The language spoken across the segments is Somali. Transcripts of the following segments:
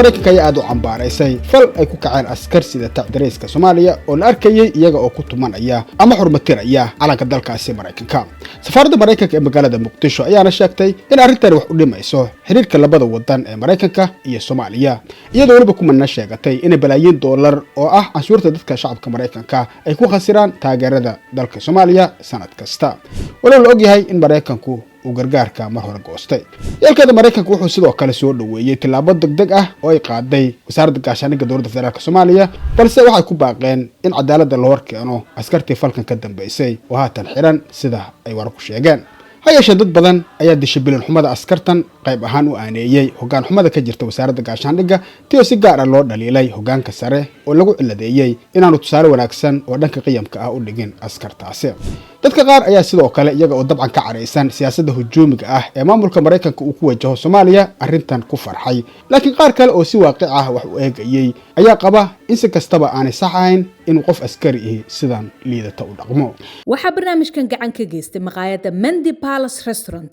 Maraykanka ayaa aada u cambaaraysay fal ay ku kaceen askar sidata dareyska Soomaaliya oo la arkayey iyaga oo ku tumanaya ama xurmatiraya calanka dalkaasi Maraykanka. Safaaradda Maraykanka ee magaalada Muqdisho ayaana sheegtay in arrintani wax u dhimayso xiriirka labada wadan ee Maraykanka iyo Soomaaliya, iyadoo weliba kumana sheegatay inay balaayiin doolar oo ah canshuurta dadka shacabka Maraykanka ay ku khasiraan taageerada dalka Soomaaliya sanad kasta, walow la ogyahay in Maraykanku uu gargaarka mar hore goostay. Yeelkeeda, Maraykanka wuxuu sidoo kale soo dhoweeyey tillaabo degdeg ah oo ay qaaday Wasaaradda Gaashaandhigga Dowladda Federaalka Soomaaliya, balse waxay ku baaqeen in cadaaladda la hor keeno askartii falkan ka dambeysay oo haatan xiran, sida ay wararku sheegeen. Ha yeeshee, dad badan ayaa dishibilin xumada askartan qayb ahaan u aaneeyey hoggaan xumada ka jirta Wasaaradda Gaashaandhigga, ti oo si gaar ah loo dhaliilay hoggaanka sare oo lagu ciladeeyey inaanu tusaale wanaagsan oo dhanka qiyamka ah u dhigin askartaasi. Dadka qaar ayaa sidoo kale, iyaga oo dabcan ka caraysan siyaasadda hujuumiga ah ee maamulka Maraykanka uu ku wajaho Soomaaliya, arrintan ku farxay. Laakiin qaar kale oo si waaqic ah wax u eegayey ayaa qaba in si kastaba aanay sax ahayn inuu qof askari ihi sidan liidata u dhaqmo. Waxaa barnaamijkan gacan ka geystay maqaayadda Mendi Palace Restaurant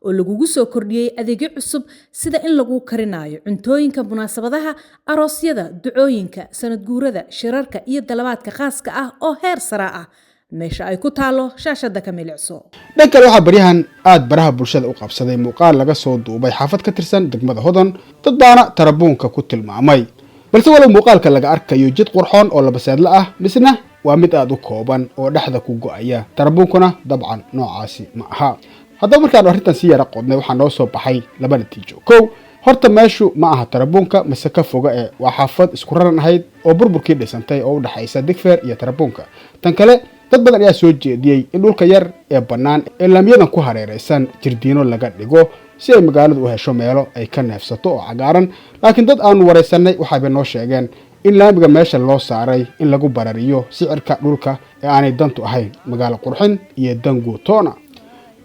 oo lagugu soo kordhiyey adeegyo cusub, sida in lagu karinayo cuntooyinka munaasabadaha, aroosyada, ducooyinka, sanad guurada, shirarka iyo dalabaadka khaaska ah oo heer sare ah. Meesha ay ku taalo shaashada ka milicso. Dhan kale, waxaa baryahan aada baraha bulshada u qabsaday muuqaal laga soo duubay xaafad ka tirsan degmada Hodon, dad baana tarabuunka ku tilmaamay. Balse walow muuqaalka laga arkayo jid qurxoon oo labaseedla ah, misna waa mid aada u kooban oo dhexda ku go'aya, tarabuunkuna dabcan noocaasi ma aha. Haddaba, markaanu arrintan si yara qodnay, waxaa noo soo baxay laba natiijo. Kow, horta meeshu ma aha tarabuunka mase ka foga ee waa xaafad isku raran ahayd oo burburkii dhisantay oo u dhexaysa Digfeer iyo tarabuunka. Tan kale, dad badan ayaa soo jeediyey in dhulka yar ee bannaan ee laamiyadan ku hareeraysan jirdiino laga dhigo, si ay magaaladu u hesho meelo ay ka neefsato oo cagaaran. Laakiin dad aanu waraysanay waxaybay noo sheegeen in laamiga meesha loo saaray in lagu barariyo sicirka dhulka ee aanay dantu ahayn magaalo qurxin iyo dan guutoona.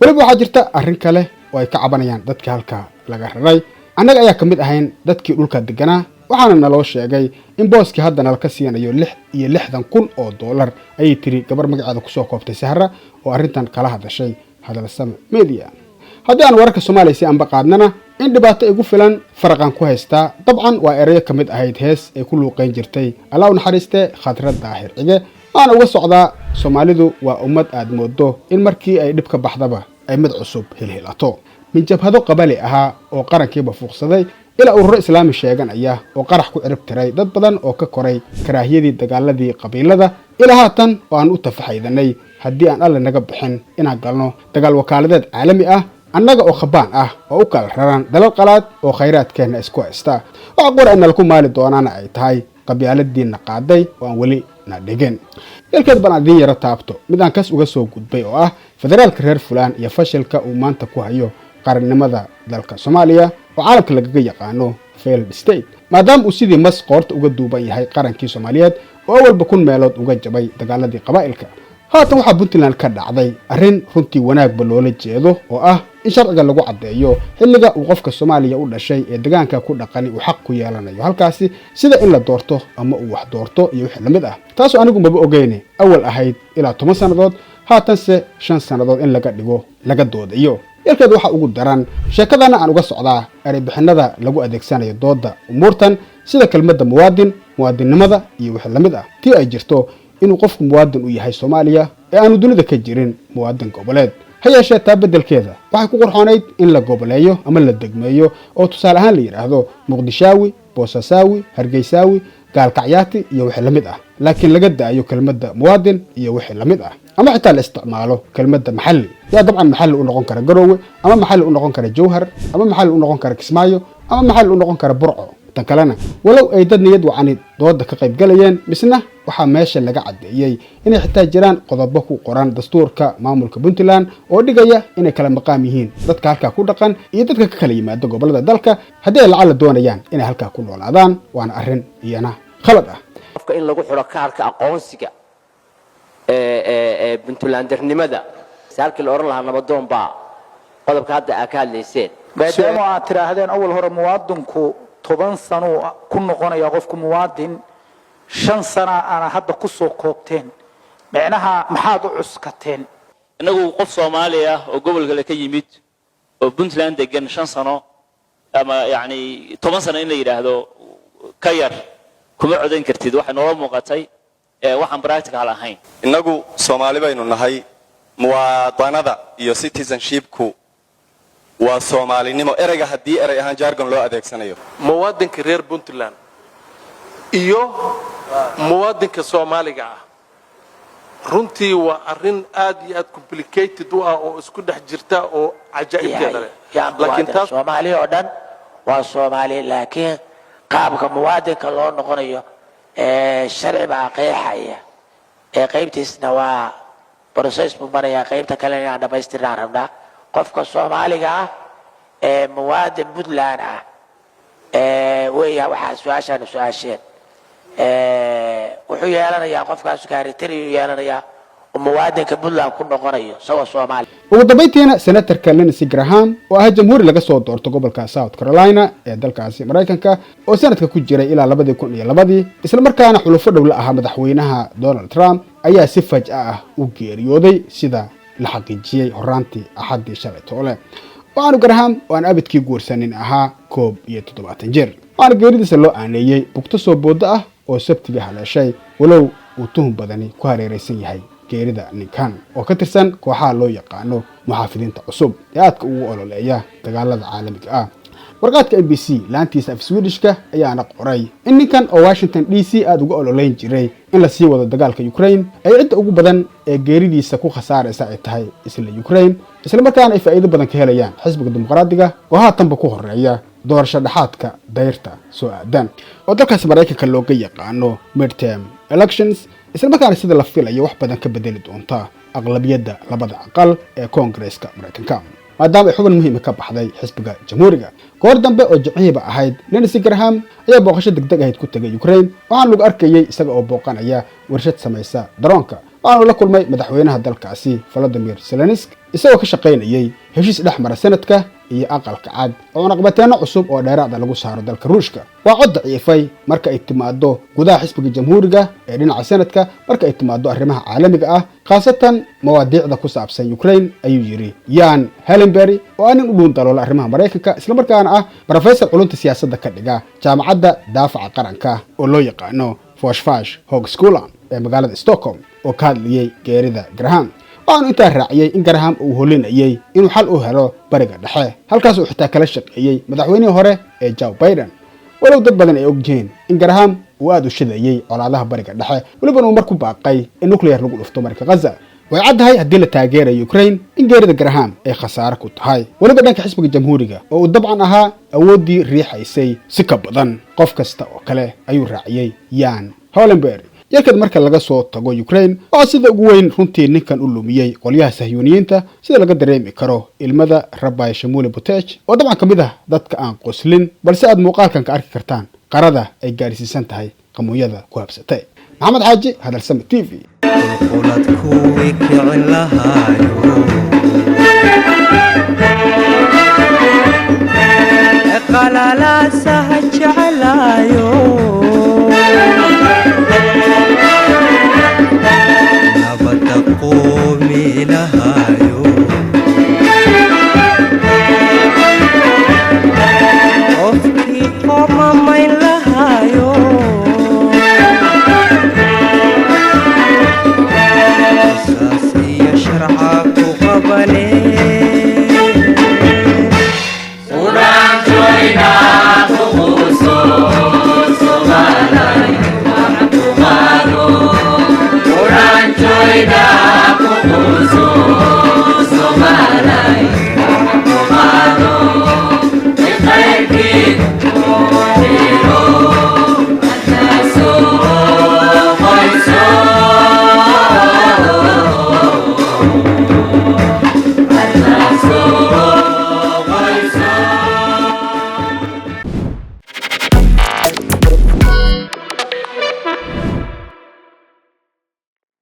Weliba waxaa jirta arrin kale oo ay ka cabanayaan dadkii halkaa laga raray. Annaga ayaa ka mid ahayn dadkii dhulka deganaa, waxaana naloo sheegay in booskii hadda nalka siinayo $66,000, ayay tiri gabar magaceeda kusoo koobtay Sahra oo arrintan kala hadashay Hadalsame Media. Haddii aan wararka Soomaaliya si anba qaadnana, in dhibaato igu filan faraqan ku haystaa, dabcan waa erayo ka mid ahayd hees ay ku luuqayn jirtay, Allah u naxariiste, Khadra Daahir Cige. Waana uga socdaa, Soomaalidu waa ummad aad moodo in markii ay dhib ka baxdaba ay mid cusub hilhilato, min jabhado qabali ahaa oo qarankiiba fuuqsaday ilaa ururo Islaami sheeganaya oo qarax ku cirib tiray dad badan oo ka koray karaahiyadii dagaaladii qabiilada, ilaa haatan oo aan u tafaxaydanay, haddii aan Alle naga bixin, inaan galno dagaal wakaaladeed caalami ah, annaga oo khabaan ah oo u kala raran dalal qalaad oo khayraadkeenna isku haysta. Waxa qura ay nalaku maali doonaana ay tahay qabyaaladiinna qaaday oo aan weli na dhigin. Yalkeed baan idiin yaro taabto mid aan kas uga soo gudbay oo ah federaalka reer fulaan iyo fashilka uu maanta ku hayo qarannimada dalka Soomaaliya oo caalamka lagaga yaqaano failed state, maadaama uu sidii mas qoorta uga duuban yahay qarankii Soomaaliyeed oo awalba 1000 meelood uga jabay dagaaladii qabaa'ilka. Haatan waxaa Puntland ka dhacday arrin runtii wanaagba loola jeedo oo ah in sharciga lagu caddeeyo xilliga uu qofka Soomaaliya u dhashay ee degaanka ku dhaqani uu xaq ku yeelanayo halkaasi, sida in la doorto ama uu wax doorto iyo wixii lamid ah, taasoo anigu maba ogeyne awal ahayd ilaa 10 sannadood, haatanse 5 sannadood in laga dhigo laga doodayo. Yalkeed waxaa ugu daran sheekadana aan uga socdaa ereybixinada lagu adeegsanayo doodda umuurtan, sida kelmadda muwaadin, muwaadinnimada iyo wixii lamid ah, tii ay jirto inuu qofku muwaadin u yahay Soomaaliya ee aanu dunida ka jirin muwaadin goboleed. Ha yeeshee, taa beddelkeeda waxay ku qurxoonayd in la goboleeyo ama la degmeeyo, oo tusaale ahaan la yidhaahdo Muqdishaawi, Boosasaawi, Hargeysaawi, Gaalkacyaati iyo wixii la mid ah, laakiin laga daayo kelmadda muwaadin iyo wixii la mid ah, ama xitaa la isticmaalo kelmadda maxalli. Yaa dabcan maxalli u noqon kara Garoowe, ama maxalli u noqon kara Jowhar, ama maxalli u noqon kara Kismaayo, ama maxalli u noqon kara Burco? Tan kalena, walow ay dad niyad wacani dooda ka qayb galayeen, misna waxaa meesha laga caddeeyey inay xitaa jiraan qodobo ku qoran dastuurka maamulka Puntland oo dhigaya inay kala maqaam yihiin dadka halkaa ku dhaqan iyo dadka ka kala yimaada gobollada dalka, haddii ay lacala doonayaan inay halkaa ku noolaadaan. Waana arrin iyana khalad ah. Qofka in lagu xidho kaarka aqoonsiga ee Puntlandernimada, halkii la odhan lahaa nabadoon baa qodobka hadda aa ka hadlayseen. Maadaama aad tidhaahdeen awal hore muwaadinku 10 sanuu ku noqonaya qofku muwaadin, 5 sana aana hadda kusoo koobteen, micnaha maxaad u cuskateen? Innagu qof Soomaali ah oo gobol kale ka yimid oo Puntland degan 5 sano ama yacni 10 sano in la yidhaahdo Ka yar kuma codayn kartid. Waxay noola muuqatay waxaan practical ahayn. Innagu Soomaali baynu nahay. Muwaadanada iyo citizenshipku waa Soomaalinimo, ereyga haddii erey ahaan jargon loo adeegsanayo. Muwaadinka reer Puntland iyo muwaadinka Soomaaliga ah runtii waa arrin aad iyo aad complicated u ah oo isku dhex jirta oo cajaa'ibteeda leh. Laakiin taas Soomaali oo dhan waa Soomaali, laakiin qaabka muwaadinka loo noqonayo sharci baa qeexaya. Ee qaybtiisna waa process buu marayaa, qaybta kale inaan dhammaystirnaan rabnaa. Qofka Soomaaliga ah ee muwaadin Puntland ah weya. Waxaa su-aashaanu su-aasheen wuxuu yeelanayaa qofkaas criteria yeelanayaa oo muwaadinka Puntland ku noqonayo isagoo Soomaali. Ugu dambeyntiina, senatarka Lindsey Graham oo ah Jamhuuri laga soo doorto gobolka South Carolina ee dalkaasi Maraykanka, oo sanadka ku jiray ilaa 2002-dii, islamarkaana xulufo dhow la ahaa madaxweynaha Donald Trump, ayaa si faj'a ah u geeriyooday, sida la xaqiijiyey horaantii Axaddii shalay toole. Waxaanu Graham oo aan abidkii guursanin ahaa 71 jir, waxaana geeridiisa loo aaneeyey bugto soo boodo ah oo Sabtiga haleeshay, walow uu tuhun badani ku hareeraysan yahay geerida ninkan oo ka tirsan kooxaha loo yaqaano muxaafidiinta cusub ee aadka ugu ololeeya dagaalada caalamiga ah. Warqaadka NBC laantiisa af Swedishka ayaana qoray in ninkan oo Washington DC aada uga ololeyn jiray in lasii wado dagaalka Ukraine ay cidda ugu badan ee geeridiisa ku khasaaraysa ay tahay isla Ukraine, islamarkaana ay faa'iido badan ka helayaan xisbiga Dimuqraadiga oo haatanba ku horeeya doorasho dhexaadka dayrta soo aadan oo dalkaasi Maraykanka looga yaqaano midterm elections, islamarkaana sida la filayo wax badan ka bedeli doonta aqlabiyadda labada aqal ee Koongareeska Maraykanka, maadaama ay xubin muhiima ka baxday xisbiga Jamhuuriga. Goor dambe oo Jimcihiiba ahayd, Lindsey Graham ayaa booqasho degdeg ahayd ku tegay Ukraine, waxaana lagu arkayey isaga oo booqanaya warshad samaysa daroonka, waxaanu la kulmay madaxweynaha dalkaasi Volodymyr Zelenskiy, isagoo ka shaqaynayey heshiis dhex mara Senadka iyo Aqalka Cad oo cunaqabateenno cusub oo dheeraada lagu saaro dalka Ruushka. Waa cod daciifay marka ay timaado gudaha xisbiga Jamhuuriga ee dhinaca Senadka marka ay timaado arrimaha caalamiga ah, khaasatan mawaadiicda ku saabsan Ukraine, ayuu yidhi Yan Hellenberg, oo ah nin u dhuun daloola arrimaha Maraykanka, islamarkaana ah brofesor culunta siyaasadda ka dhiga Jaamacadda Daafaca Qaranka oo loo yaqaano Försvarshögskolan ee magaalada Stockholm, oo ka hadlayey geerida Graham. Waxaanu intaa raaciyey in Graham uu holinayey inuu xal u helo Bariga Dhexe, halkaas uu xitaa kala shaqeeyey madaxweynihii hore ee Joe Biden, walow dad badan ay ogyihiin in Graham uu aada u shidayey colaadaha Bariga Dhexe, welibana uu mar ku baaqay in nuclear lagu dhufto marka Ghaza. Way caddahay haddii la taageerayo Ukraine in geerida Graham ay khasaare ku tahay weliba dhanka xisbiga Jamhuuriga oo uu dabcan ahaa awooddii riixaysay si ka badan qof kasta oo kale, ayuu raaciyey Yan Hollenberg. Yarkad marka laga soo tago Ukraine, waxaa sida ugu weyn runtii ninkan u lumiyey qolyaha Sahyuuniyiinta, sida laga dareemi karo ilmada Rabbi Shamuli Butej, oo dabcan ka mid ah dadka aan qoslin, balse aad muuqaalkan ka arki kartaan qarada ay gaarsiisan tahay qamuunyada ku habsatay. Maxamed Xaaji, Hadalsame TV. Qulqulad kuwii kicin lahaayo, qalalaasaha jeclaayo, nabada qoomi lahaayo, qofkii qoomamayn lahaayo, qisaas iyo sharca ku qabane.